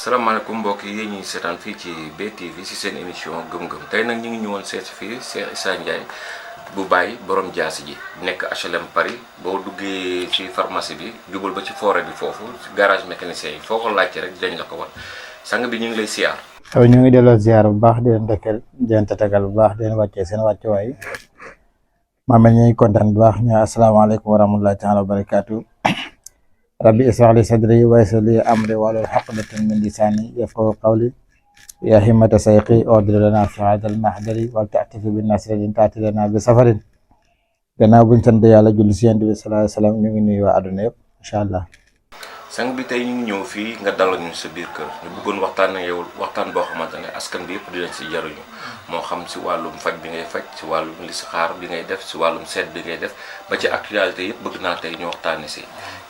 salaamaaleykum mbokk yi ñuy seetaan fii ci BTV ci seen émission gëm-gëm tey nag ñu ngi ñëwoon seet fii Cheikh Issa Ndiaye bu Baye borom jaasi ji nekk HLM Paris boo duggee ci pharmacie bi jubal ba ci forêt bi foofu garage mécanicien yi foo ko laajte rek dañ la ko wan sang bi ñu ngi lay siyaar. waaw ñu ngi delloo ziar bu baax di leen dëkkal di leen tatagal bu baax di leen wàccee seen wàccuwaay maam ñu ngi kontaan bu baax ñu asalaamaaleykum wa rahmatullahi taala wa barakaatu. rabbi israh li sadri wa yassir li amri wahlul uqdatan min lisani yafqahu qawli ya himmata sayqi udri lana fi hadal mahdari wal ta'tifi bin nasrin ta'ti lana bi safarin gannaaw buñ sant yàlla julli si yonent bi sallallahu alayhi wa sallam ñu ngi nuyu waa àdduna yëpp incha allah. sang bi tey ñu ngi ñëw fii nga dalal ñu sa biir kër ñu bëggoon waxtaan ak yow waxtaan boo xamante ne askan bi yëpp dinañ si jaruñu moo xam si wàllum faj bi ngay faj si wàllum listixaar bi ngay def si wàllum seet bi ngay def ba ci actualité yëpp bëgg naa tey ñu waxtaanee si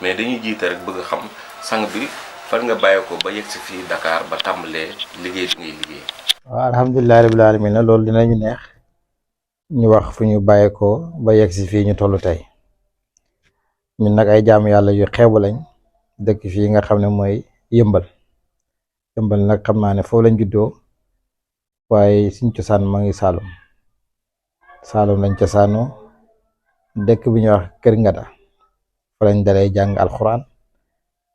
mais dañuy jiite rek bëgg a xam sang bi fan nga bàyyi ko ba yegg si fii Dakar ba tàmbalee liggéey bi ngay liggéey. waaw alhamdulilah rabbil alamin loolu dinañu neex ñu wax fu ñu bàyyeekoo ba yegg si fii ñu toll tey ñun nag ay jaamu yàlla yu xeebu lañ dëkk fii nga xam ne mooy yëmbal nag xam naa ne foofu lañ juddoo waaye suñ cosaan ma ngi Saalum lañ cosaanoo dëkk bi ñuy wax Kër Ngada fa lañ dalee jàng alxuraan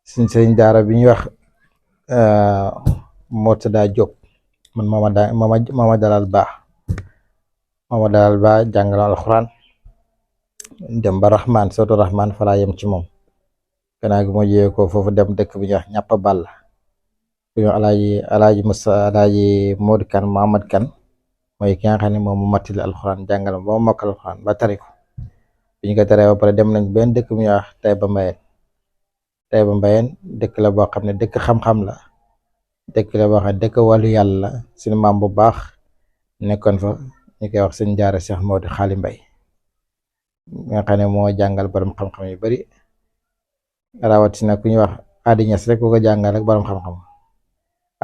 suñ sëriñ daara bi ñuy wax Murtada Diop man mama dalal baax jàngal alxuraan dem ba Rahman soto Rahman fa laa yem ci moom gannaaw gi moo jiyee ko foofu dem dëkk bi ñuy wax ñàppa ball bu ñu alaaji Modou Kan Mohamad Kan mooy ki nga xam ne moom mu mattali alxuraan jàngal ba mu mokkal alxuraan ba tari ko bi ñu ko taree ba pare dem nañ benn dëkk bu ñuy wax Taïba Mbayeen dëkk la boo xam ne dëkk xam-xam la dëkk la boo xam ne dëkk wàllu yàlla la suñu maam bu baax nekkoon fa ñu koy wax sëñ jaara Cheikh Modou Xaali Mbay nga xam ne moo jàngal borom xam-xam yu bari rawatina ku ñuy wax Adi Ñas rek ku ko jàngal rek borom xam-xam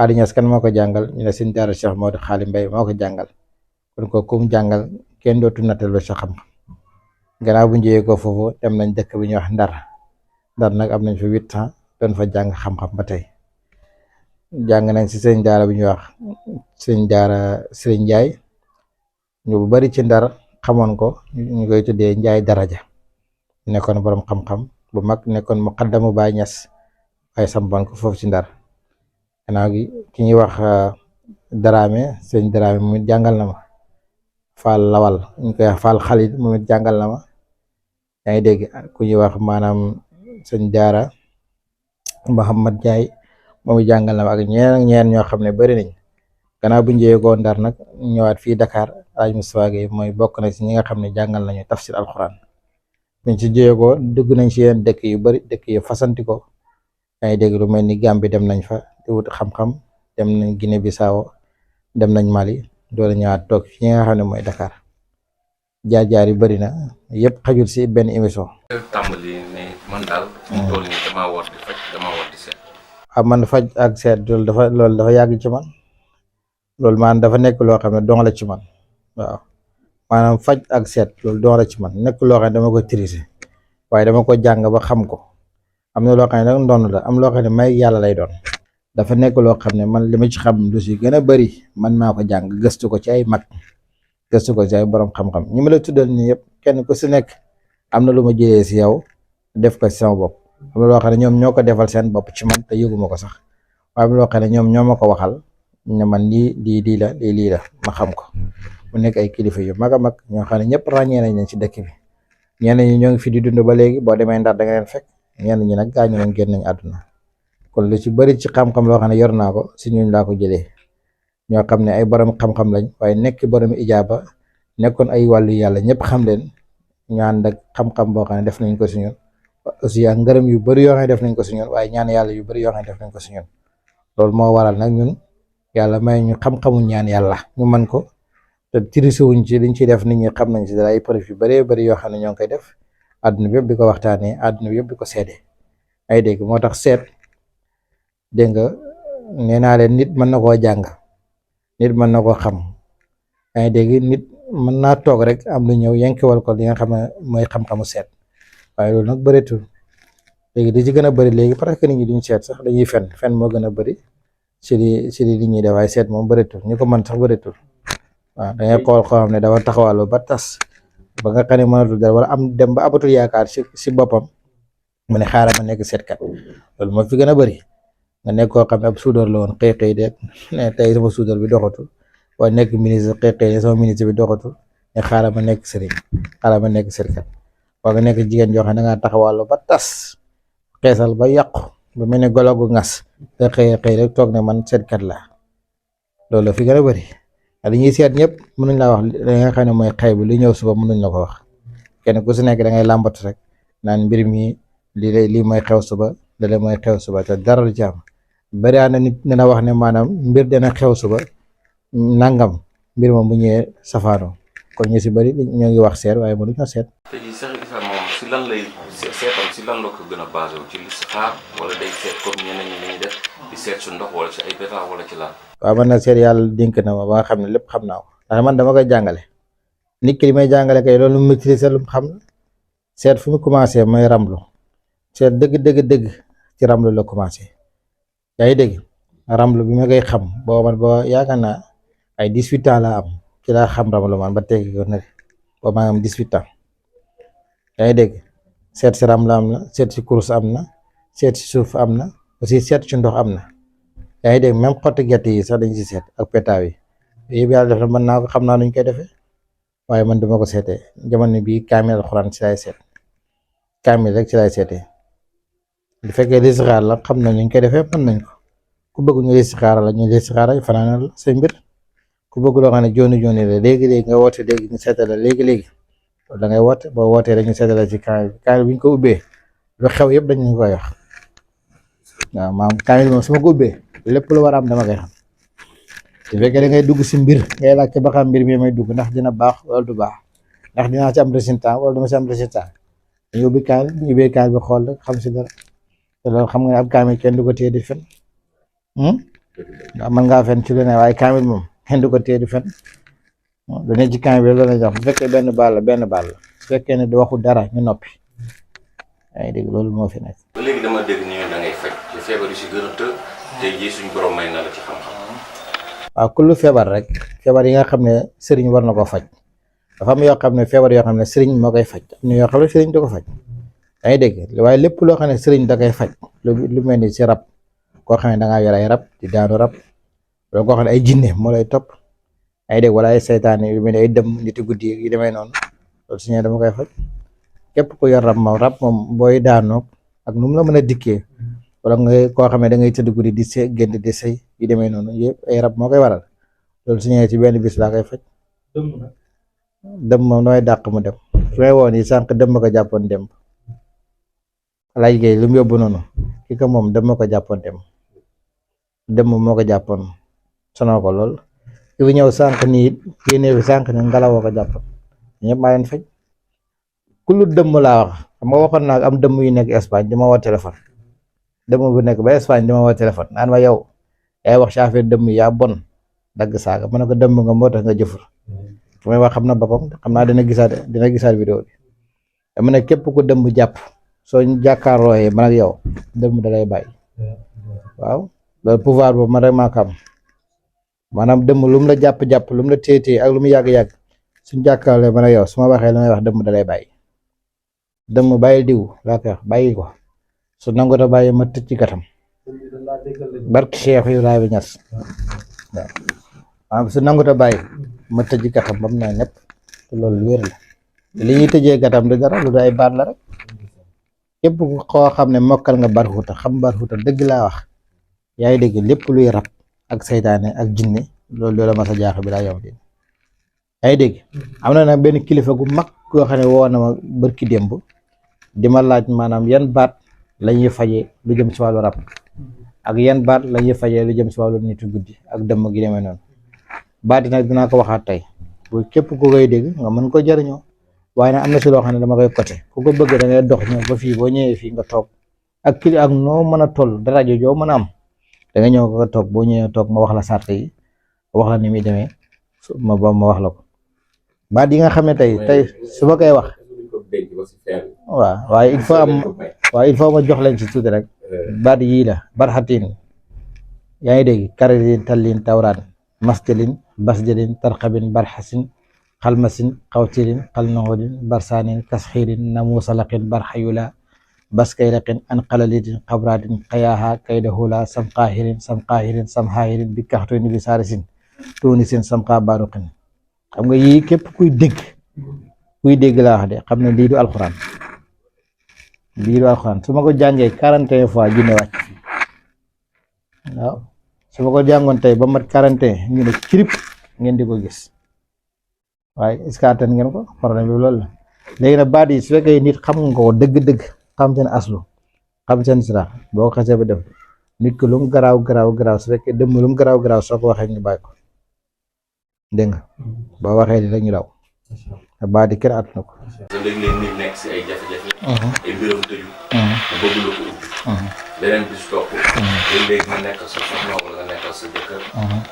Adi Ñas kan moo ko jàngal ñu ne sëñ daara Cheikh Modou Xaali Mbay moo ko jàngal kon ko kum jàngal kenn dootu nattal ba sa xam-xam gannaaw bu njëyee ko foofu dem nañ dëkk bi ñuy wax Ndar nag am nañ fa 8 ans doon fa jàng xam-xam ba tey jàng nañ si sëñ daara bi ñuy wax sëñ daara Sëriñ Njaay ñu bu bari ci Ndar xamoon ko ñu koy tuddee Njaay daraja nekkoon borom xam-xam bu mag nekkoon muqaddamu Baay Ñas ay sampoon ko foofu ci Ndar gannaaw gi ki ñuy wax Daraame sëñ Daraame mu jàngal na ma Faal Lawal ñu koy wax Faal Xalil mu jàngal na ma yaa ngi dégg ku ñuy wax maanaam sëñ Jaara Muhammad Jaay moom jàngal na ma ak ñeen ñoo xam ne bari nañ gannaaw bu njëyee ko Ndar nag ñëwaat fii Dakar Alaaji Mustafaa Gey mooy bokk na si ñi nga xam ne jàngal nañu tafsir alxuraan buñ ci jëyee ko dugg nañ si yeneen dëkk yu bari dëkk yu fasanti ko yaa ngi dégg lu mel ni Gambie dem nañ fa di wut xam-xam dem nañ Guinée Bissau dem nañ Mali doole ñëwaat toog fi nga xam ne mooy Dakar jaar-jaar yu bari na yëpp xajul si benn émission. tàmbali ne man daal mu toll nii damaa war di faj damaa war di seet. man faj ak seet loolu dafa yàgg ci man loolu maanaam dafa nekk loo xam ne dong la ci man waaw maanaam faj ak seet loolu dong la ci man nekk loo xam ne dama ko triser waaye dama ko jàng ba xam ko am na loo xam ne nag ndonn la am loo xam ne may yàlla lay doon dafa nekk loo xam ne man li ma ci xam lu si gën a bari man maa ko jàng gëstu ko ci ay mag gëstu ko ci ay borom xam-xam ñi ma la tuddal nii yëpp kenn ku si nekk am na lu ma jëlee si yow def ko si sama bopp am na loo xam ne ñoom ñoo ko defal seen bopp ci man te yëguma ko sax waaye am loo xam ne ñoom ñoo ma ko waxal ne man lii la ma xam ko mu nekk ay kilifa yu mag a mag ñoo xam ne ñëpp ràññee nañ leen ci dëkk bi ñenn ñi ñoo ngi fi di dund ba léegi boo demee Ndar da nga leen fekk ñenn ñi nag gaañu nañ génn nañ àdduna kon lu ci bari ci xam-xam loo xam ne yor naa ko si ñun laa ko jëlee ñoo xam ne ay borom xam-xam lañ waaye nekk borom ijaaba nekkoon ay wàllu yàlla ñëpp xam leen ñu ànd ak xam-xam boo xam ne def nañ ko si ñun aussi ak ngërëm yu bari yoo xam ne def nañ ko si ñun waaye ñaan yàlla yu bari yoo xam ne def nañ ko si ñun loolu moo waral nag ñun yàlla may ñu xam-xamu ñaan yàlla ñu mën ko te tirisewuñ ci liñ ciy def nit ñi xam nañ si dara ay preuve yu bëree bëri yoo xam ne ñoo ngi koy def àdduna bi yëpp di ko waxtaanee àdduna bi yëpp di ko seede ay dégg moo tax seet dégg nga nee naa leen nit mën na koo jàng nit mën na koo xam ay dégg nit mën naa toog rek am lu ñëw yenkewal ko li nga xam ne mooy xam-xamu seet waaye loolu nag bëreetul léegi di ci gën a bëri léegi parce que nit ñi duñ seet sax dañuy fen moo gën a bëri si li ñuy def waaye seet moom bëreetul ñu ko mën sax bëreetul waaw da ngay xool koo xam ne dafa taxawaloo ba tas ba nga xam ne mënatul dara wala am dem ba abatul yaakaar si boppam mu ne xaaral ma nekk seetkat loolu moo fi gën a bëri nga nekk koo xam ne ab suudar la woon xëy de ne tey sama suudar bi doxatul waaye nekk ministre xëy ne sama ministre bi doxatul ne xaaral ma nekk sëriñ xaaral ma nekk seetkat waa nga nekk jigéen joo xam ne da ngaa taxawaloo ba tas xeesal ba yàqu ba mel ne golo gu ngas nga xëy rek toog ne man seetkat la loolu la fi gën a bëri li ñuy seet ñëpp mënuñ laa wax li nga xam ne mooy xay bi li ñëw suba mënuñ la ko wax kenn ku si nekk da ngay làmbatu rek naan mbir mi lii mooy xew suba lii mooy xew suba te dara lu ci am bari na nit dina wax ne maanaam mbir dana xew suba nangam mbir moom bu ñëwee safaano kon ñu si bëri ñoo ngi wax seet waaye mënuñ ko seet. te ji Cheikh Issa moom si lan lay seetam si lan la ko gën a basé wu ci listixaar wala day seet comme ñeneen ñi ñuy def di seet su ndox wala ci ay bétail wala ci lan. waaw man nag seet yàlla dénk na ma ba nga xam ne lépp xam naa ko ndax man dama koy jàngale nit ki li may jàngale kay loolu mu maîtriser lu mu xam la seet fu mu commencé mooy ramlu seet dëgg ci ramlu la commencé yaa ngi dégg ramlu bi ma koy xam boo man ba yaakaar naa ay 18 ans laa am ci laa xam ramlu man ba teggi ko nari ba maa am 18 ans yaa ngi dégg seet si ramlu am na seet si course am na seet si suuf am na aussi seet si ndox am na yaa ngi dégg même xotti gerte yi sax dañ si seet ak petaaw yi yëpp yàlla def na mën naa ko xam naa nuñ koy defee waaye man duma ko seetee jamono bii kaamil alxuraan ci lay seet kaamil rek ci lay seetee bu fekkee listixaar la xam na nuñ koy defee mën nañ ko ku bëgg ñu listixaar la ñu listixaar la fanaanal la say mbir ku bëgg loo xam ne jooni la léegi-léegi nga woote léegi ñu seetal la léegi-léegi da ngay woote boo wootee rek ñu seetal la ci kaamil bi ñu ko ubbee lu xew yëpp dañu koy wax waaw maam kaamil moom su ma ko ubbee lépp lu war a am dama koy xam su fekkee da ngay dugg si mbir ngay laajte ba xam mbir mi may dugg ndax dina baax wala du baax ndax dinaa ci am résultat wala duma ci am résultat dañu ubbi kaamil ñu ubbee kaamil bi xool rek xam si dara te loolu xam nga ne ab kaamil kenn du ko téye di fen ndax mën ngaa fen ci lu ne waaye kaamil moom kenn du ko téye di fen lu ne ci kaamil bi loolu la jox bu fekkee benn baal la su fekkee ne du waxu dara ñu noppi ay dégg loolu moo fi nekk. ba léegi dama dégg ni da ngay faj te feebar yu si gën a të tey jii suñu borom may na la ci xam-xam. waaw kullu feebar rek feebar yi nga xam ne sëriñ war na ko faj dafa am yoo xam ne feebar yoo xam ne sëriñ moo koy faj am na yoo xam ne sëriñ da ko faj yaa ngi dégg waaye lépp loo xam ne sëriñ da koy faj lu mel ni si rab koo xam ne da ngaa yor ay rab di daanu rab loolu koo xam ne ay jinne moo lay topp yaa ngi dégg wala ay seytaane yu mel ni ay dëmm niti guddi yi demee noonu loolu si ñëwee dama koy faj képp ku yor rab moom booy daanoo ak nu mu la mën a dikkee wala nga koo xam ne da ngay tëdd guddi di see génn di sëy yi demee noonu yëpp ay rab moo koy waral loolu su ñëwee ci benn bis laa koy faj dëmm moom nooy dàq mu dem su may woon yi sànq dëmm ko jàppoon dem laaj gay lu mu yóbbu noonu ki ko moom dëmm ko jàppoon dem dëmm moo ko jàppoon sonoo ko lool ki fi ñëw sànq nii génnee fi sànq ni ngalawoo ko jàppoon ñëpp maa leen faj ku lu dëmm laa wax xam nga waxoon naa am dëmm yu nekk Espagne di ma woo téléphone dëmm bu nekk ba Espagne di ma woo téléphone naan ma yow yaay wax ci affaire dëmm yaa bon dagg saaga ma ne ko dëmm nga moo tax nga jëfur fu may wax xam na boppam xam naa dina gisaat vidéo bi dama ne képp ku dëmm jàpp soo jàkkaarlooyee man ak yow dëmm da lay bàyyi waaw loolu pouvoir boobu man rek maa ko am maanaam dëmm lu mu la jàpp lu mu la téye ak lu mu yàgg-yàgg suñ jàkkaarlooyee man ak yow su ma waxee la may wax dëmm da lay bàyyi dëmm bàyyi diw laa koy wax bàyyi ko su nangu ta bàyyi ma tëj ci katam barki Cheikh Ibrahima Niass waaw su nangu ta bàyyi ma tëj ci katam ba mu ne nepp te loolu lu wér la li ñuy tëjee katam du dara lu du ay baat la rek képp koo xam ne mokkal nga barxuta xam barxuta dëgg laa wax yaa ngi dégg lépp luy rab ak saytaane ak jinne loolu la ma sa jaax bi laa yom di yaa ngi dégg am na nag benn kilifa gu mag koo xam ne woo na ma bërki démb di ma laaj maanaam yan baat la ñuy fajee lu jëm ci wàllu rab ak yan baat la ñuy fajee lu jëm ci wàllu nitu guddi ak dëmm gi demee noonu baat yi nag dinaa ko waxaat tey bu képp ku koy dégg nga mën ko jëriñoo waaye nag am na si loo xam ne dama koy côté ku ko bëgg da ngay dox ñëw ba fii boo ñëwee fii nga toog ak kili ak noo mën a toll rajo joo mën a am da nga ñëw nga toog boo ñëwee toog ma wax la sart yi wax la ni muy demee ma wax la ko baat yi nga xam ne tey su ma koy wax waaye il faut ma jox leen ci tuuti rek baat yii la barxatin yaa ngi dégg karilin tallin tawraan masjalin basjalin tarxabin barxasin xalmasin xawtirin xalnaxodin barsaanin kasxiirin namuusalaqin barxayula baskaylaqin an qalalitin xabratin xayaaha kayda hula samqaahirin samhaahirin bi kaxtoni bi saarisin tuunisin samqaa baaruqin. xam nga yii képp kuy dégg laa wax de xam ne lii du alxuraan su ma ko jàngee 41 fois jinne wàcc waaw su ma ko jàngoon tey ba mat 41 ñu ne cirip ngeen di ko gis waaye est-ce que attan ngeen ko problème bi loolu la. léegi nag baat yi su fekkee nit xam nga ko dëgg-dëgg xam seen aslu xam seen sira boo ko xasee ba def nit ko lu mu garaaw su fekkee dëmm lu mu garaaw soo ko waxee ñu bàyyi ko dégg nga boo waxee di rek ñu daw te baat yi kenn at na ko. léeg-léeg nit nekk si ay jafe-jafe. ay mbiram tëju. mu bëgg la ko ubbi. beneen bis topp. léeg-léeg nga nekk sa soxna wala nga nekk sa jëkkër.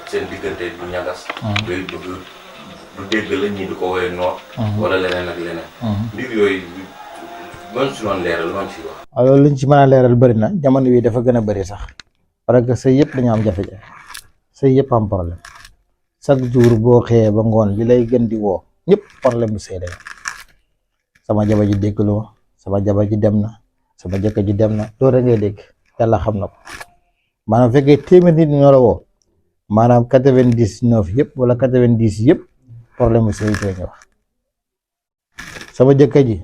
seen diggante du ñagas. ngay bëgg du dégg la ñii du ko woowee noor. wala leneen ak leneen. mbir yooyu mën si doon leeral mën si wax. waaw loolu liñ ci mën a leeral bëri na jamono bi dafa gën a bëri sax parce que sëy yëpp dañu am jafe-jafe sëy yëpp am problème chaque jour boo xëyee ba ngoon li lay gën di woo ñëpp problème bu sëy la sama jabar ji déglu ma sama jabar ji dem na sama jëkkër ji dem na loolu rek ngay dégg yàlla xam na ko maanaam fekkee téeméer nit ñoo la woo maanaam 99 yëpp wala 90 yëpp problème bu sëy la ñu wax. sama jëkkër ji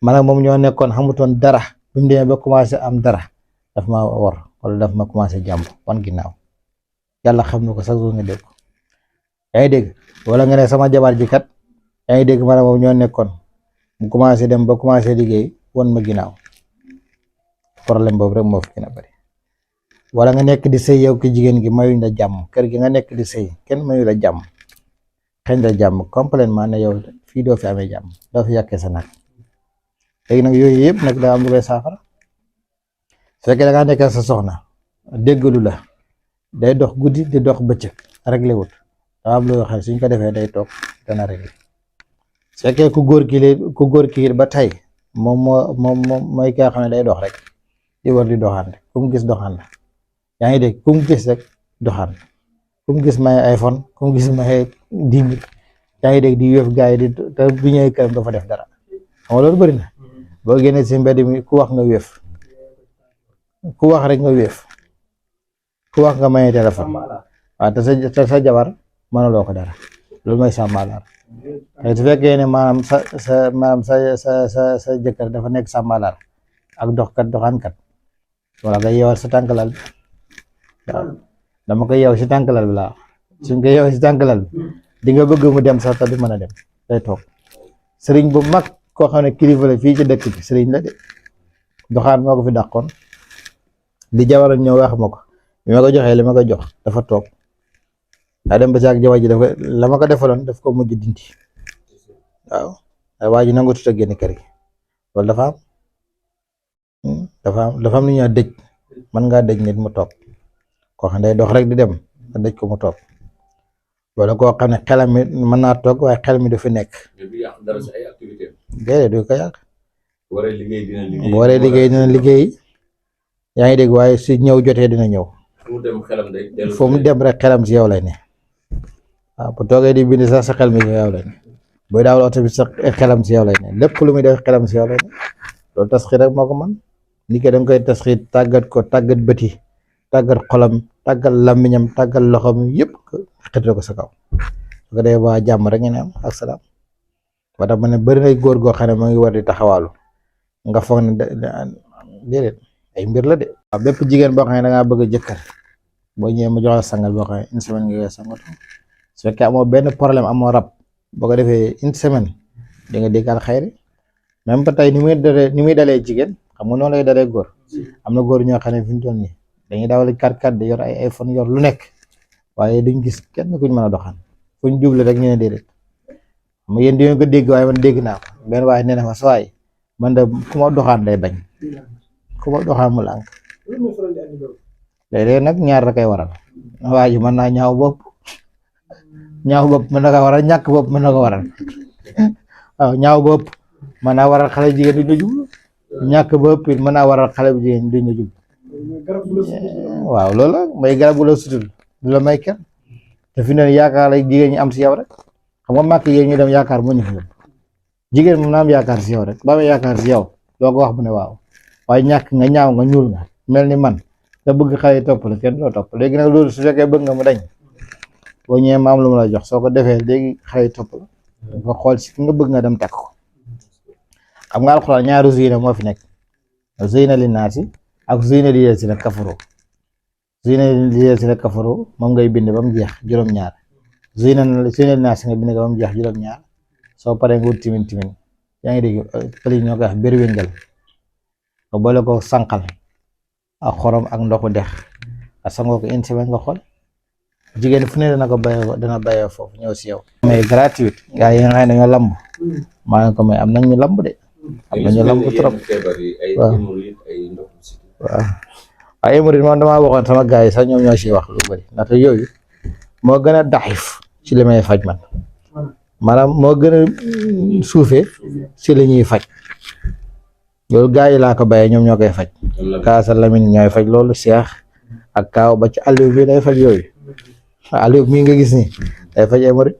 maanaam moom ñoo nekkoon xamutoon dara bi mu demee ba commencé am dara daf ma war wala daf ma commencé jàmb wan ginnaaw yàlla xam na ko sax nga dégg ko yaa ngi dégg wala nga ne sama jabar ji kat yaa ngi dégg maanaam moom ñoo nekkoon mu commencé dem ba commencé liggéey wan ma ginnaaw problème boobu rek moo fi gën a bari. wala nga nekk di sëy yow ki jigéen gi mayuñ la jàmm kër gi nga nekk di sëy kenn mayu la jàmm xëñ la jàmm complètement ne yow fii doo fi amee jàmm doo fi yàqee sa nag. léegi nag yooyu yëpp nag daa am lu koy saafara su fekkee da ngaa nekk sa soxna déggalu la day dox guddi di dox bëccëg réglé wut daa am loo xam suñ ko defee day toog dana réglé su fekkee ku góor ki ba tey moom mooy ki nga xam ne day dox rek di war di doxaan rek ku mu gis doxaan la yaa ngi dégg ku mu gis rek doxaan ku mu gis may iPhone ku mu gis may 10 000 yaa ngi dégg di wéef gars yi di te bu ñëwee këram dafa def dara xam nga loolu bëri na. boo génnee si mbedd mi ku wax nga wéef ku wax rek nga wéef ku wax nga maye téléphone waaw te sa jabar mënuloo ko dara loolu mooy sàmbalaar te su fekkee ne maanaam sa jëkkër dafa nekk sàmbalaar ak doxaankat wala nga yeewal sa tànkalal waaw dama ko yeew si tànkalal bi laa suñ ko yeew si tànkalal bi di nga bëgg mu dem sax te du mën a dem day toog sëriñ bu mag koo xam ne kilifa la fii ci dëkk bi sëriñ la de doxaan moo ko fi dàqoon di jabar ñëw wax ma ko bi ma ko joxee li ma ko jox dafa toog daa dem ba si ak jabar ji dafa la ma ko defaloon daf ko mujj dindi waaw waa ji nangu tut a génn kër gi loolu dafa am lu ñuy dëj mën ngaa dëj nit mu toog koo xam ne day dox rek di dem nga dëj ko mu toog wala koo xam ne xelam mi mën naa toog waaye xel mi du fi nekk. déedéet du ko yàq. bu waree liggéey dina liggéey yaa ngi dégg waaye si ñëw jotee dina ñëw. fu mu dem rek xelam si yow lay ne waaw bu toogee di bind sax sa xel mi si yow lay ne booy daawal oto bi sax xelam si yow lay ne lépp lu muy def xelam si yow lay ne loolu tasxiir rek moo ko mën nit ki da nga koy tasxiir tàggat ko tàggat bëti tàggat xolam tàggat làmmiñam tàggat loxom yëpp xëtale ko sa kaw su ko dee waa jàmm rek ngeen am ak salaam ba tax ma ne bëri na góor goo xam ne moo ngi war di taxawaalu nga foog ne déedéet ay mbir la de. waaw bépp jigéen boo xam ne da ngaa bëgg a jëkkër boo ñëwee ma jox la sangal boo xam ne une semaine nga koy sangat su fekkee amoo benn problème amoo rab boo ko defee une semaine di nga déggal xayri même ba tey ni muy dalee jigéen xam nga noonu lay dalee góor am na góor ñoo xam ne fi ñu toll nii dañuy dawal 4x4 di yor ay iPhone yor lu nekk waaye duñ gis kenn kuñ mën a doxaan fuñ jublu rek ñu ne déedéet xam nga yéen di ko dégg waaye man dégg naa ko benn waaye nee na ma sawaay man de ku ma doxaan day bañ ku ma doxaan mu lànk léeg-léeg nag ñaar la koy waral waa ji mën naa ñaaw bopp mën na ko waral ñàkk bopp mën na ko waral waaw ñaaw bopp mën naa waral xale jigéen duñ la jublu ñàkk bopp it mën naa waral xale bu jigéen duñ la jublu waaw loolu la may garab bu la sutul du la may kenn te fi ne yaakaar lay jigéen ñi am si yow rek xam nga màkk yéen ñu dem yaakaar moo ñu fi yóbbu jigéen moom na am yaakaar si yow rek ba amee yaakaar si yow doo ko wax bu ne waaw waaye ñàkk nga ñaaw nga ñuul nga mel ni man nga bëgg xale topp la kenn doo topp léegi nag loolu su fekkee bëgg nga mu dañ boo ñëwee maam lu mu la jox soo ko defee léegi xale topp la nga xool si ki nga bëgg nga dem takk ko xam nga alxuraan ñaari zina moo fi nekk zina li naasi ak zina li si la kafaru zina li si la kafaru moom ngay bind ba mu jeex juróom-ñaar zina li naasi nga bind ba mu jeex juróom-ñaar soo paree nga wut timin yaa ngi dégg pëli ñoo koy wax berwéngal nga boole ko sànqal ak xorom ak ndoxu dex nga sangoo ko une semaine nga xool jigéen fu ne dana bàyyee foofu ñëw si yow. mais gratuit gaa yi nga xam ne dañoo lamb maa ngi ko may am nañ ñu lamb de am nañu lamb trop waaw waaye hémorroïde moom damaa waxoon sama gars yi sax ñoom ñoo siy wax lu bëri ndaxte yooyu moo gën a daxif ci li may faj man maanaam moo gën a suufee ci li ñuy faj loolu gars yi laa ko bàyyee ñoom ñoo koy faj kaasa Lamine ñooy faj loolu Cheikh ak Kaaw ba ci Aliou bi day faj yooyu Aliou mii nga gis ni day faj hémorroïde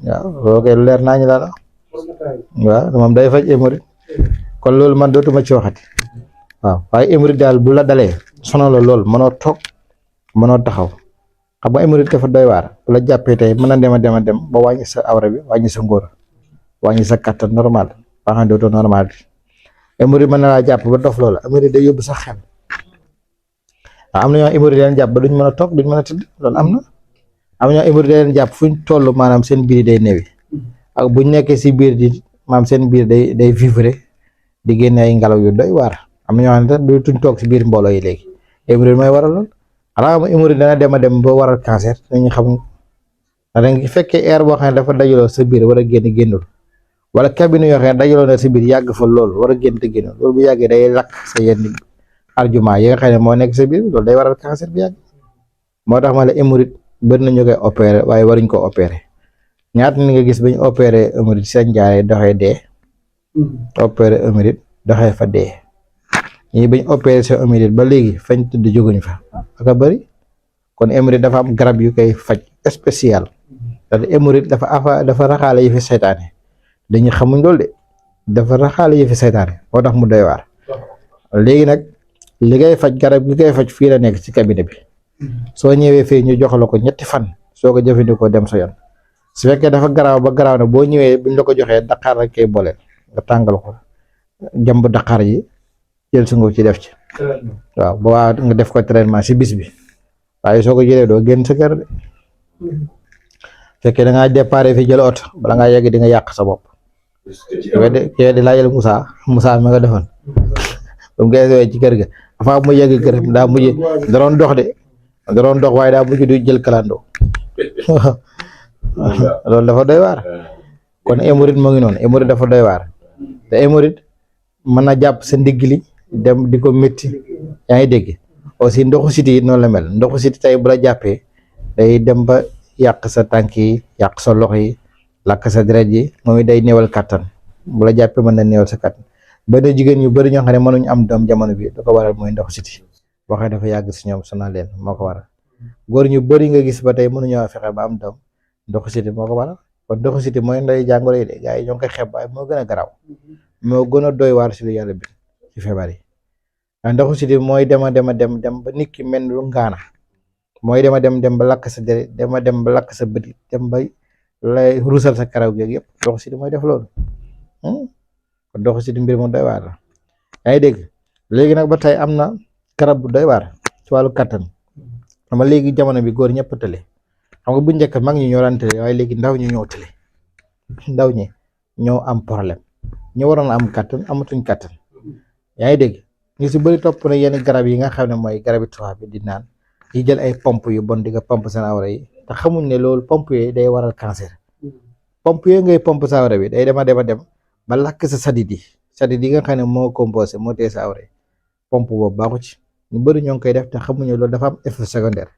waaw loolu kay leer naa ñu la waaw moom day faj hémorroïde kon loolu man dootuma ci waxati waaw waaye hémorroïde daal bu la dalee sono la lool mënoo toog mënoo taxaw xam nga hémorroïde dafa doy waar bu la jàppee tey mën a dem ba wàññi sa awra bi wàññi sa ngóor wàññi sa kattan normal ba xam ne dootoo normal bi hémorroïde mën na laa jàpp ba dof loola hémorroïde day yóbbu sax xel waaw am na ñoo hémorroïde leen jàpp ba duñ mën a toog duñ mën a tëdd loolu am na ñoo hémorroïde leen jàpp fuñ toll maanaam seen biir day newi ak buñ nekkee si biir di maanaam seen biir day vivre di génne ay ngelaw yu doy waar am na ñoo xam ne duñ toog si biir mbooloo yi léegi hémorroïde mooy waral lool xanaa ma hémorroïde dana dem ba waral cancer dañu xam da nga fekkee air boo xam ne dafa dajaloo sa biir war a génnul wala cabine yoo xam ne dajaloo na sa biir yàgg fa lool war a génn te génnul loolu bu yàggee day lakk sa yenn argument yi nga xam ne moo nekk sa biir loolu day waral cancer bi yàgg moo tax ma la hémorroïde bëri na ñu koy opéré waaye waruñ ko opéré ñaata ni nga gis bañ opéré hémorroïde seen jaaree doxee dee opéré hémorroïde doxee fa dee ñii bañ opéré seen hémorroïde ba léegi fañ tudd jóguñ fa aka bëri kon hémorroïde dafa am garab yu koy faj spécial parce que hémorroïde dafa raxaale yi fi seytaane dañu xamuñ loolu de dafa raxaale yi fi seytaane moo tax mu doy waar léegi nag li ngay faj garab gi koy faj fii la nekk ci cabinet bi soo ñëwee fii ñu jox la ko 3 fan soo ko jëfandikoo dem sa yoon su fekkee dafa garaaw ba garaaw na boo ñëwee buñ la ko joxee daqaar rek koy booleel nga tàngal ko jàmb daqaar yi jël sa ngóob ci def ci waaw ba waa nga def ko traitement si bis bi waaye soo ko jëlee doo génn sa kër de fekkee da ngaa déparé fi jël oto bala ngaa yegg di nga yàq sa bopp kii di laajal Moussa mi nga defoon ba mu koy ci kër ga dafa mu yegg kër daa mujj da doon dox waaye daa mujj du jël kalandoo loolu dafa doy waar kon hémorroïde moo ngi noonu hémorroïde dafa doy waar te hémorroïde mën na jàpp sa ndigg li dem di ko métti yaa ngi dégg aussi ndoxu siti yi noonu la mel ndoxu siti tey bu la jàppee day dem ba yàq sa tànk yi yàq sa loxo yi lakk sa deret yi moom it day néewal kattan bu la jàppee mën na néewal sa kattan benn jigéen ñu bëri ñoo xam ne mënuñu am doom jamono bi da ko waral mooy ndoxu siti waxee dafa yàgg si ñoom sonal leen moo ko waral góor ñu bëri nga gis ba tey mënuñoo fexe ba am doom ndoxu siti moo ko waral kon ndoxu siti mooy nday jàngoro yi de gars yi ñoo ngi koy xeeb waaye moo gën a garaaw moo gën a doy waar si lu yàlla bi ci feebar yi waaye ndoxu siti mooy dem ba nit ki mel lu ngaana mooy dem ba lakk sa deret dem ba lakk sa bët dem ba lay ruusal sa karaw geeg yëpp ndoxu siti mooy def loolu kon ndoxu siti mbir mu doy waar la yaa ngi dégg léegi nag ba tey am na garab bu doy waar ci wàllu kattan xam nga léegi jamono bi góor ñëpp tële xam nga bu njëkk mag ñi ñoo daan tële waaye léegi ndaw ñi ñoo tële ndaw ñi ñoo am problème ñu waroon am kattan amatuñ kattan yaa ngi dégg ñu si bëri topp na yenn garab yi nga xam ne mooy garabi tubaab bi di naan yi jël ay pompe yu bon di nga pompe seen awra yi te xamuñ ne loolu pompe yooyu day waral cancer pompe yooyu ngay pompe sa awra bi day dem ba lakk sa sadit yi nga xam ne moo composé moo tee sa awra yi pompe boobu baaxu ci ñu bëri ñoo ngi koy def te xamuñ ne loolu dafa am effet secondaire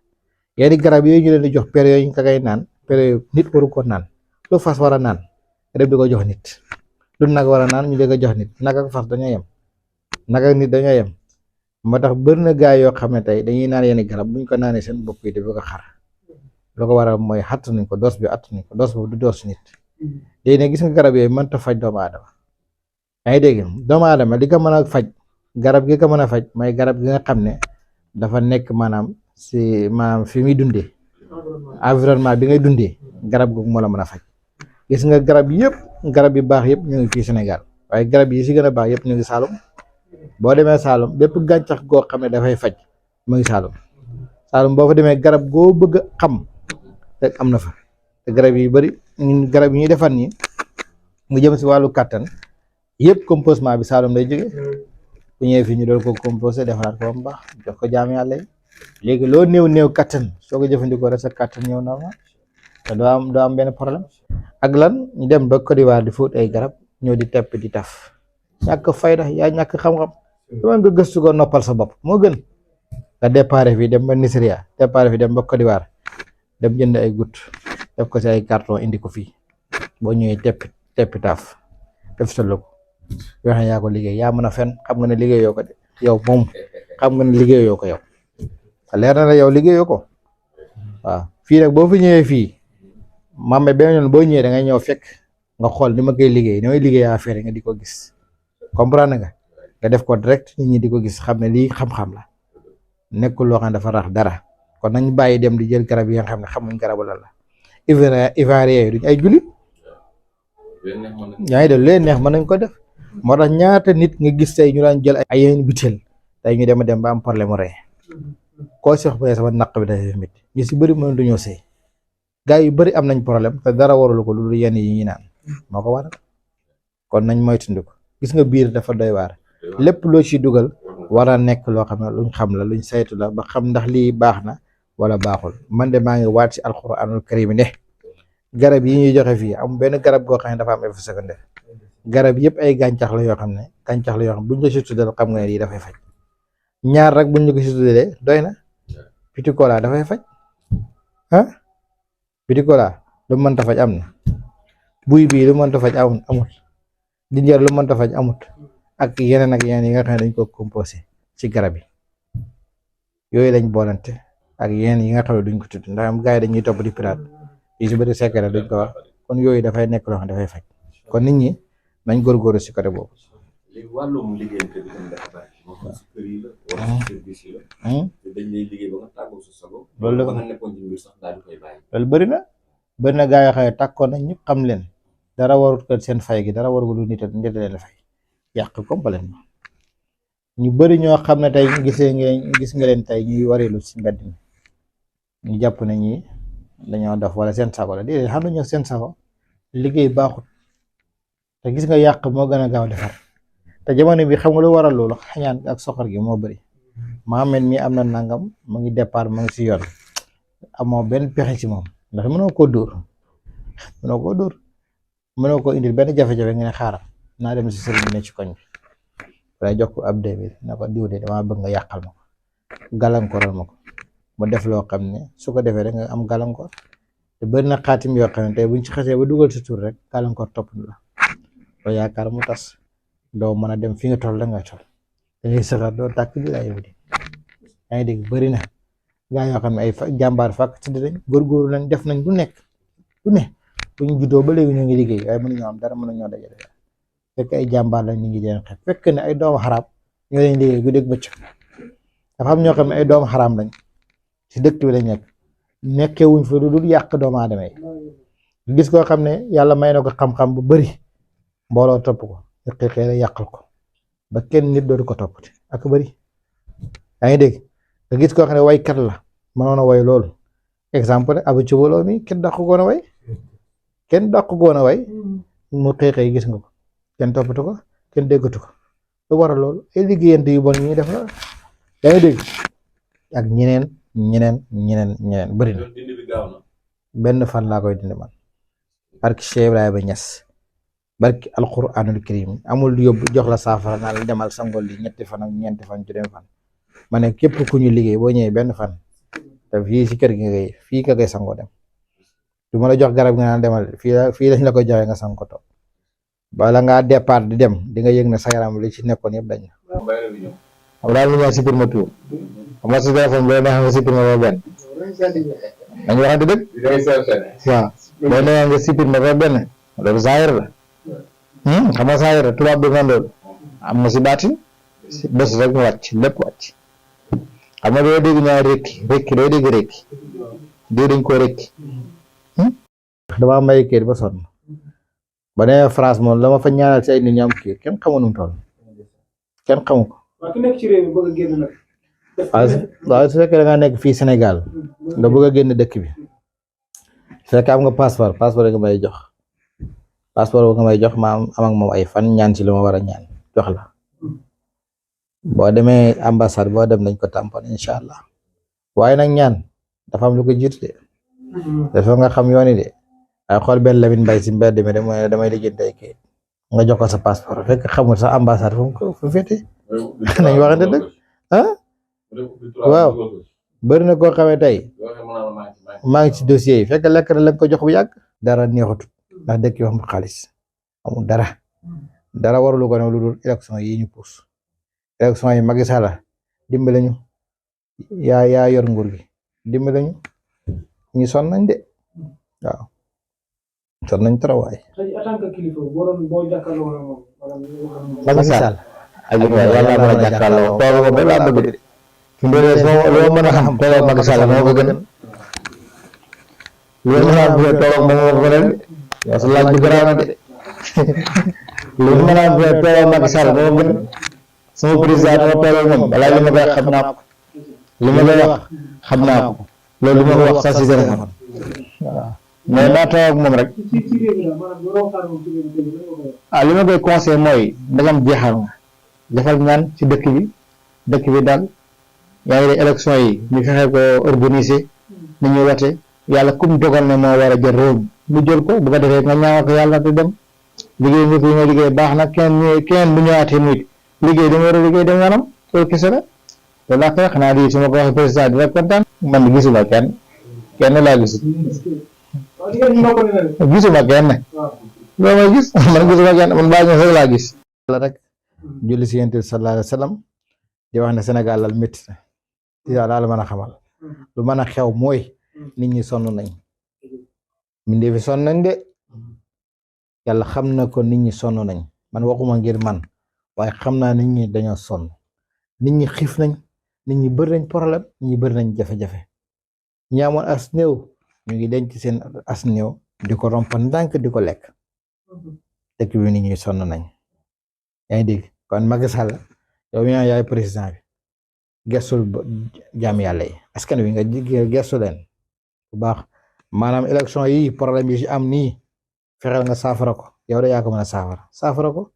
yenn garab yooyu ñu leen di jox période yooyu ñu ka ngay naan période nit waru ko naan lu fas war a naan rek di ko jox nit lu nag war a naan ñu di ko jox nit nag ak fas dañoo yem nag ak nit dañoo yem moo tax bëri na gaa yoo xam ne tey dañuy naan yenn garab buñ ko naanee seen bopp yi dafa ko xar lu ko waral mooy xatt nañ ko doos bi att nañ ko doos boobu du doos nit léegi nag gis nga garab yooyu mënta faj doomu aadama yaa ngi dégg doomu aadama li ko mën a faj garab gi ko mën a faj mooy garab gi nga xam ne dafa nekk maanaam fi muy dundee environnement bi ngay dundee garab googu moo la mën a faj gis nga garab yëpp garab yu baax yëpp ñu ngi fii Sénégal waaye garab yi si gën a baax yëpp ñu ngi Saalum boo demee Saalum bépp gàncax goo xam ne dafay faj mu ngi Saalum boo fa demee garab goo bëgg a xam rek am na fa te garab yi bëri garab yi ñuy defar nii mu jëm si wàllu kàttan yëpp composement bi Saalum lay jóge bu ñëwee fii ñu doon ko composé defaraat ko ba mu baax jox ko jaam yàlla yi léegi loo néew kàttan soo ko jëfandikoo rek sa kàttan ñëw normal te doo am benn problème ak lan ñu dem ba Côte d'Ivoire di fóot ay garab ñëw di tepp di taf ñàkk fayda yaa ñàkk xam-xam dama nga gëstu ko noppal sa bopp moo gën nga déparé fii dem ba Nigeria déparé fii dem ba Côte d'Ivoire dem jënd ay goutte def ko si ay carton indi ko fii boo ñëwee teppi taaf def sa logo yoo xam ne yaa ko liggéey yaa mën a fen xam nga ne liggéeyoo ko de yow moom xam nga ne liggéeyoo ko yow leer na la yow liggéeyoo ko waaw fii nag boo fi ñëwee fii maam benn yoon boo ñëwee da ngay ñëw fekk nga xool ni ma koy liggéey ni may liggéey affaire nga di ko gis comprendre nga def ko direct nit ñi di ko gis xam ne lii xam-xam la nekkul loo xam ne dafa rax dara kon nañ bàyyi dem di jël garab yi nga xam ne xamuñ garabu lan la ivoirien yi duñ ay jullit yaa ngi def leen neex mën nañ ko def moo tax ñaata nit nga gis tey ñu daan jël ay yeneen butéel tey ñu dem ba am problème mu ree koo si wax ba sama naq bi dafay métti ñu si bëri mën duñoo sëy gaa yu bëri am nañ problème te dara warul ko lu yenn yi ñuy naan moo ko waral kon nañ moytandiku gis nga biir dafa doy waar lépp loo ci dugal war a nekk loo xam ne luñ xam la luñ saytu la ba xam ndax lii baax na wala baaxul man de maa ngi waat ci alxuraanul karim ne garab yi ñuy joxe fii am benn garab goo xam ne dafa am effet secondaire garab yëpp ay gàncax la yoo xam ne buñ la si tuddal xam nga ne lii dafay faj ñaar rek buñ la ko si tuddalee doy na pitikola dafay faj pitikola lu mënta faj am na buy bii lu mënta faj amut jinjeer lu mënta faj amut ak yeneen yi nga xam ne dañ ko composé ci garab yi yooyu lañ boolante ak yeneen yi nga xam ne duñ ko tudd ndax am gars yi dañuy topp di pirate yi si bëri secret duñ ko wax kon yooyu dafay nekk loo xam ne dafay faj kon nit ñi nañ góorgóorlu si côté boobu. léegi wàllum liggéeyante bi tamit dafa bari moo xam si kër yi la wala si service yi la te dañ lay liggéey ba nga tàggoo sa sago loolu la nga nekkoon ci mbir sax daal di koy bàyyi loolu bëri na gaa yoo xam ne tàkkoon nañ ñëpp xam leen dara warut ko seen fay gi dara warut lu nit leen fay yàq complètement ñu bëri ñoo xam ne tey gis nga leen tey ñuy wareelu si mbedd mi ñu jàpp ne ñi dañoo def wala seen sago la déedéet xam nañu seen sago liggéey baaxut te gis nga yàq moo gën a gaaw defar te jamono bi xam nga lu waral loolu xañaan ak soxor gi moo bëri Mohamed mi am na nangam mu ngi départ mu ngi si yoon amoo benn pexe ci moom ndax mënoo koo dóor mënoo koo indil benn jafe-jafe nga ne xaaral naa dem si sëriñ bi ne ci koñ bi waaye jox ko ab 2000 na ko diw de dama bëgg nga yàqal ma ko gàllankooral ma ko mu def loo xam ne su ko defee rek nga am gàllankoor te bëri na xaatim yoo xam ne tey buñ ci xasee ba dugal sa tur rek gàllankoor topp na la doo yaakaar mu tas doo mën a dem fi nga toll da nga toll dañuy saxaar doo tàkk bi laa yow di yaa ngi dégg bëri na gaa yoo xam ne ay jàmbaar fàkk tëdd nañ góorgóorlu nañ def nañ lu nekk bu ñu juddoo ba léegi ñu ngi liggéey waaye mënuñoo am dara mënuñoo dajale fekk ay jàmbaar lañ ñu ngi leen xeex fekk ne ay doomu xaraam ñoo leen liggéey guddeeg bëccëg dafa am ñoo xam ne ay doomu xaraam lañ ci dëkk bi lañ nekkee wuñ fa lu dul yàq doomu aadama yi gis koo xam ne yàlla may na ko xam-xam bu bëri mbooloo topp ko xëy na yàqal ko ba kenn nit dootu ko toppati ak bëri yaa ngi dégg nga gis koo xam ne waykat la mënoon a way loolu exemple Abu Cubaloo mi kenn dàqu ko woon a way mu xëy gis nga ko kenn toppatu ko kenn déggatu ko lu waral loolu ay liggéeyante yu bon ñuy def la yaa ngi dégg ak ñeneen bëri na benn fan laa koy dindi man barki Cheikh Ibrahima Niass barki alquranul karim amul yóbbu jox la saafara naa la demal sangol li ñetti fan ak ñeenti fan juróomi fan ma ne képp ku ñu liggéey boo ñëwee benn fan te fii si kër gi fii nga koy sangoo dem du ma la jox garab nga naan demal fii lañ la ko joxee nga sang ko toog bala ngaa départ di dem di nga yëg ne sa yaram li ci nekkoon yëpp dañ xam daal lu ñuy supprimer tout xam nga sa téléphone boo neexee nga supprimer ba benn dañu waxante dëgg waaw boo neexee nga supprimer ba benn loolu zaahir la xam nga zaahir la tubaab bi man loolu am na si baatin si bés rek mu wàcc lépp wàcc xam nga doo dégg ñaar rekki doo dégg rekki diw dañ ko rekki dama may kayit ba sonn ba nee France moom la ma fa ñaanal si ay nit ñi am kayit kenn xamu nu mu toll kenn xamu ko waaw su fekkee da ngaa nekk fii Sénégal nga bëgg a génn dëkk bi su fekkee am nga passeport nga may jox passeport nga may jox ma am ak moom ay fan ñaan ci lu ma war a ñaan jox la boo demee ambassade boo dem dañ ko tampon incha allah waaye nag ñaan dafa am lu ko jiitu de dafa nga xam yooni de ay xool benn Lamine Mbaye si mbedd mi rek mooy damay lijjanti ay kayit nga jox ko sa passeport fekk xamul sa ambassade fu mu féete nañ waxante dëgg waaw bëri na koo xamee tey maa ngi ci dossier yi fekk lekk na la ko jox bu yàgg dara neexatut ndax dëkk yoo xam xaalis amul dara warulu ko ne lu dul élection yi ñu puus élection yi Macky Sall dimbale ñu yaa yor nguur gi dimbale ñu sonn nañ de waaw sonn nañ trop waay. Macky Sall ak yàlla mën a jàkkaarloo toog ko ba laa bëgg de fi mu loo mën a xam toog ak Macky Sall moo ko gën loo mën a xam toog ak moom moo ko gënal yow sa laaj bi garaaw na de lu mën a xam toog ak Macky Sall moo ko gën sama président dama toog ak moom balaa li ma koy xam naa ko li ma koy wax xam naa ko loolu li ma ko wax sax si téléphone waaw mais naa toog ak moom rek li ma koy conseil mooy ndagam jeexal nga defal ñaan ci dëkk bi daal yaa ngi élection yi ñu fexe ko organiser ni ñuy wate yàlla kum dogal ne moo war a jël réew mu jël ko bu ko defee nga ñaanal ko yàlla te dem liggéey nga fi nga liggéey baax na kenn bu ñëwaatee muy liggéey dama war a liggéey dem yoonam loolu kese la te laa koy xanaa di su ma ko waxee président dina kontaan man gisuma kenn laa gisul gisuma kenn loo may gis man gisuma kenn man baa ñëw rek laa gis la rek julli si yonent bi sallallahu alayhi wa sallam di wax ne Sénégal lal métti na yaa daal mën a xamal lu mën a xew mooy nit ñi sonn nañ mindee fi sonn nañ de yàlla xam na ko nit ñi sonn nañ man waxuma ngir man waaye xam naa nit ñi dañoo sonn nit ñi xiif nañ nit ñi bëri nañ problème nit ñi bëri nañ jafe-jafe ñi amoon as néew ñu ngi denc seen as néew di ko rompa ndànk di ko lekk dëkk bi nit ñi sonn nañ yaa ngi dégg kon Macky Sall yow mi yaay président bi gestul jaam yàlla yi askan wi nga gestu leen bu baax maanaam élection yi problème yi ci am nii fexeel nga saafara ko yow da yaa ko mën a saafara ko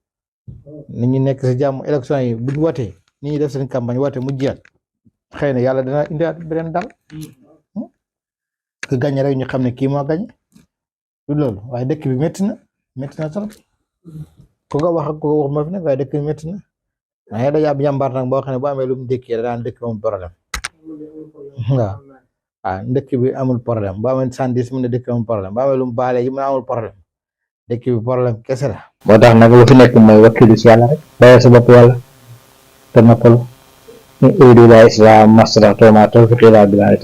nit ñi nekk ci jàmm élection yi buñ wootee nit ñi def seen campagne woote mu jeex xëy na yàlla dina indiwaat beneen dal ku gañ rek ñu xam ne kii moo gañ du loolu waaye dëkk bi métti na trop ku nga wax ak ku wax ma fi nag waaye dëkk bi métti na waaye dañuy am jàmbaar nag boo xam ne bu amee lu mu dëkkee da daan dëkk amul problème waaw dëkk bi amul problème bu amee 110 mu ne dëkk amul problème bu amee lu mu baale yi mu ne amul problème dëkk bi problème kese la. moo tax nag lu fi nekk mooy wakkilu si yàlla rek bàyyi sa bopp yàlla te noppalu in uriidu illal islaaha mastata'tu wa maa tawfiiqii illaa billaah